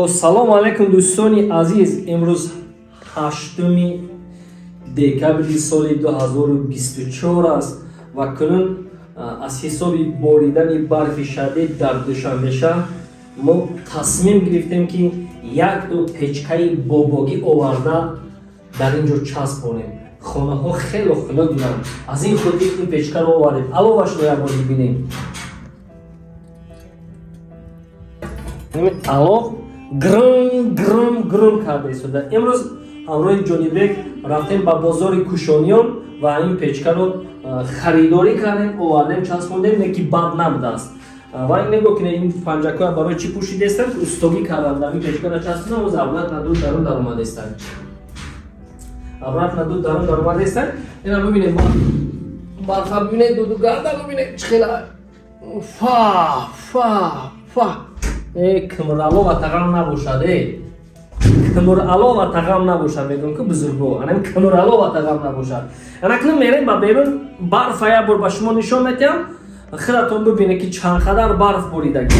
Салому алайкум дӯстони азиз. Имрӯз 8 декабри соли 2024 аст ва кунун аз ҳисоби боридани барфи шадид дар Душанбе шаҳр мо тасмим гирифтем, ки як ду печкаи бобогӣ оварда дар ин ҷо часпонем. Хонаҳо хело хунук буданд, аз ин хотир ин печкаро овардем. Аловашро як бор бибинем. Алов грм грм грм карда истода. Имрӯз ҳамроҳи Ҷонибек рафтем ба бозори Кушониён ва ин печкаро харидорӣ кардем, овардем, часпондем, не ки бад набудааст. Ва ин нигоҳ кунед, ин панҷакҳоя барои чӣ пӯшидаистанд? Устогӣ карданд, ин печкаро часпонданд, оз обратно дуд дарун даромадаистанд. Обратно дуд дарун даромадаистанд. Ина бибинед, барфа бибинед, дуду гарда бибинед, чӣ хела фа фа фа. Кмурало ва тағам набошад, кмурало ва тағам набошад, мегӯям ки бузурго, анам кмурало ва тағам набошад. Анакнун мерем ба берун, барфа як бор ба шумо нишон метиҳам, худатон бибинед, ки чанд қадар барф боридагӣ.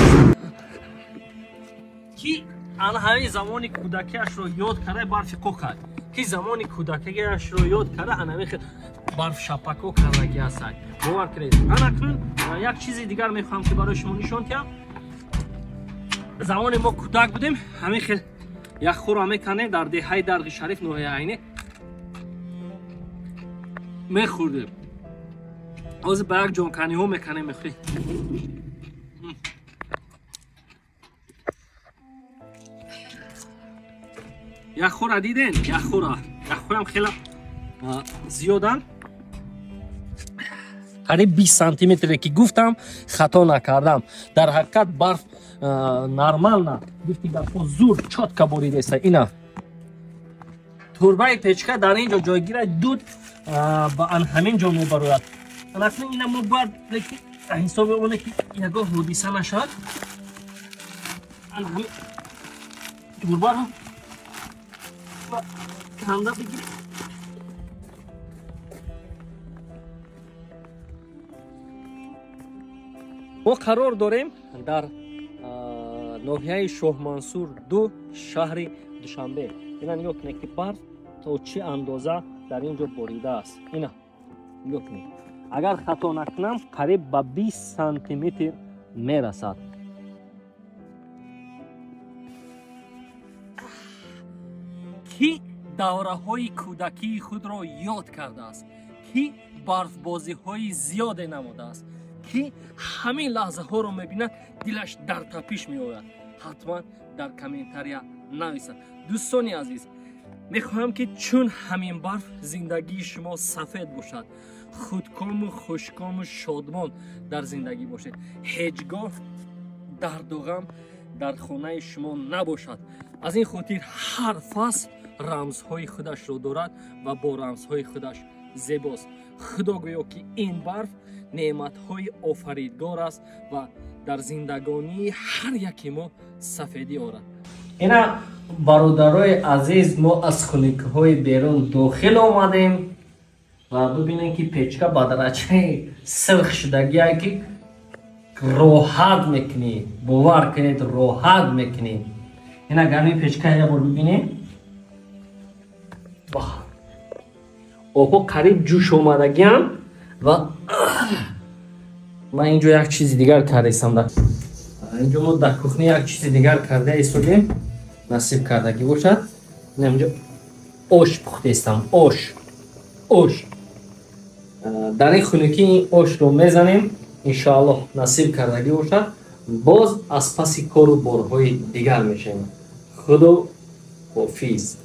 Ки ана ҳамин замони кӯдакиашро ёд карда барфи қоқ кард, ки замони кӯдакиашро ёд карда анами барф шапако кардагӣ ҳастад, бовар кунед. Анакнун як чизи дигар мехоҳам, ки барои шумо нишон диҳам. Замоне мо кӯдак будем, ҳамин хел яххӯро мекардем, дар деҳаи Дарғи Шариф, ноҳияи Айнӣ мехӯрдем. Ҳозир ба як ҷонканиҳо меканем, мехӯрем. Яххӯра диден? Яххӯра, яххӯрам хела зиёданд, қариб 20 сантиметре ки гуфтам, хато накардам. Дар ҳақиқат барф нормально, гуфти гапҳо, зур чётко боридаеста. Ина турбаи печка дар ин ҷо ҷойгира, дуд ба ан ҳамин ҷо мебарояд. Анакнун ина мо бояд ҳисоби оне, ки ягон ҳодиса нашавад, ан ҳамин турбаро канда бигирем. Мо қарор дорем дар ноҳияи Шоҳмансур 2, шаҳри Душанбе. Ина нигоҳ кунед, ки барф то чӣ андоза дар ин ҷо боридааст. Ина нигоҳ кунед, агар хато накунам, қариб ба 20 сантиметр мерасад. Кӣ давраҳои кӯдакии худро ёд кардааст, кӣ барфбозиҳои зиёде намудааст, ки ҳамин лаҳзаҳоро мебинад, дилаш дар тапиш меояд, ҳатман дар комментария нависад. Дӯстони азиз, мехоҳам, ки чун ҳамин барф зиндагии шумо сафед бошад, худкому хушкому шодмон дар зиндагӣ бошед, ҳеҷ гоҳ дарду ғам дар хонаи шумо набошад. Аз ин хотир ҳар фасл рамзҳои худашро дорад ва бо рамзҳои худаш зебост. Худо гӯё, ки ин барф неъматҳои офаридгор аст ва дар зиндагонии ҳар яке мо сафедӣ орад. Ина, бародарои азиз, мо аз хунукиҳои берун дохил омадем ва бибинем, ки печка ба дараҷаи сирх шудагие, ки роҳат мекунӣ, бовар кунед, роҳат мекунӣ. Ина гармии печка як бор бибинем. Обҳо қариб ҷӯш омадагиам. Ва ман инҷо як чизи дигар кардаистам. Инҷо мо дар кухня як чизи дигар карда истодем, насиб кардагӣ бошад. Инҷо ош пухтаистам, ош. Ош дар ин хунукӣ, ин ошро мезанем, иншоаллоҳ, насиб кардагӣ бошад, боз аз паси кору борҳои дигар мешавем. Худо ҳофиз.